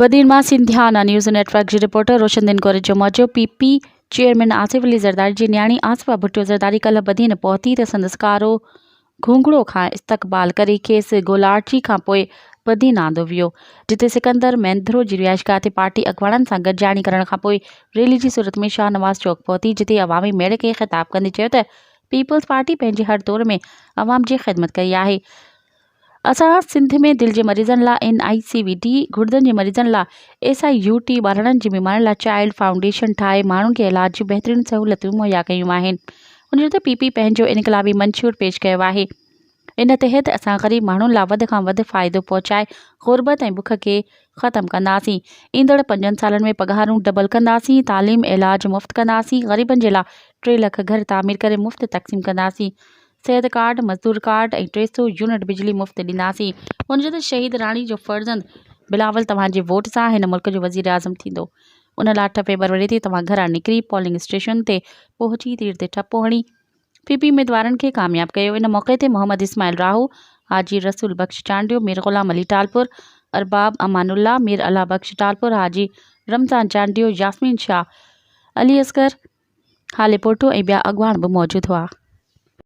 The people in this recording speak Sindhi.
بدين مان سنڌيانا نيوز نيٽ ورڪ جي رپورٽر روشن دين ڪوريجو موجب P P chairman Asif Ali Zardari جي نياڻي آصفه ڀٽو زرداري ڪلهه بدين پهتي ته سندس ڪارو گهونگهڙو کان استقبال ڪري کيس گولاڙچي کان پوء بدين آندو ويو جتي سڪندر مينڌرو جي رهائشگاهه تي پارٽي اڳواڻن سان گڏجاڻي ڪرڻ کان پوء ريلي جي صورت ۾ شاهنواز چوڪ پهتي جتي عوامي ميڙ کي خطاب ڪندي چيو ته پيپلز پارٽي پنهنجي هر دور ۾ عوام جي خدمت ڪئي آهي اسان سنڌ ۾ دل جي مريضن لا N I C V D, گڙدن جي مريضن لا ايس I U ٽي، ٻارڙن جي بيمارين لا چائلڊ فائونڊيشن ٺاهي ماڻهن کي علاج جون بهترين سهولتون مهيا ڪيون آهن. هن چيو ته پي پي پنهنجو انقلابي منشور پيش ڪيو آهي، ان تحت اسان غريب ماڻهن لا وڌ کان وڌ فائدو پهچائي غربت ۽ بک کي ختم ڪنداسين، ايندڙ پنجن سالن ۾ پگهارون ڊبل ڪنداسين، تعليم، علاج مفت ڪنداسين، غريبن جي لا ٽي لک گهر تعمير ڪري مفت تقسيم ڪنداسين، صحت ڪارڊ، مزدور ڪارڊ ۽ 300 يونٽ بجلي مفت ڏينداسين. هن چيو ته شهيد راڻي جو فرزند بلاول توهان جي ووٽ سان هن ملڪ جو وزيراعظم ٿيندو، ان لاء اٺ فيبروري تي توهان گهران نڪري پولنگ اسٽيشن تي پهچي تير تي ٺپو هڻي پي پي اميدوارن کي ڪامياب ڪيو. ان موقعي تي محمد اسماعيل راهو، حاجي رسول بخش چانڊيو، مير غلام علي ٽالپر، ارباب امان الله، مير الله بخش ٽالپر، حاجي رمضان چانڊيو، ياسمين شاهه، علي اصغر هاليپوٽو ۽ ٻيا اڳواڻ به موجود هئا.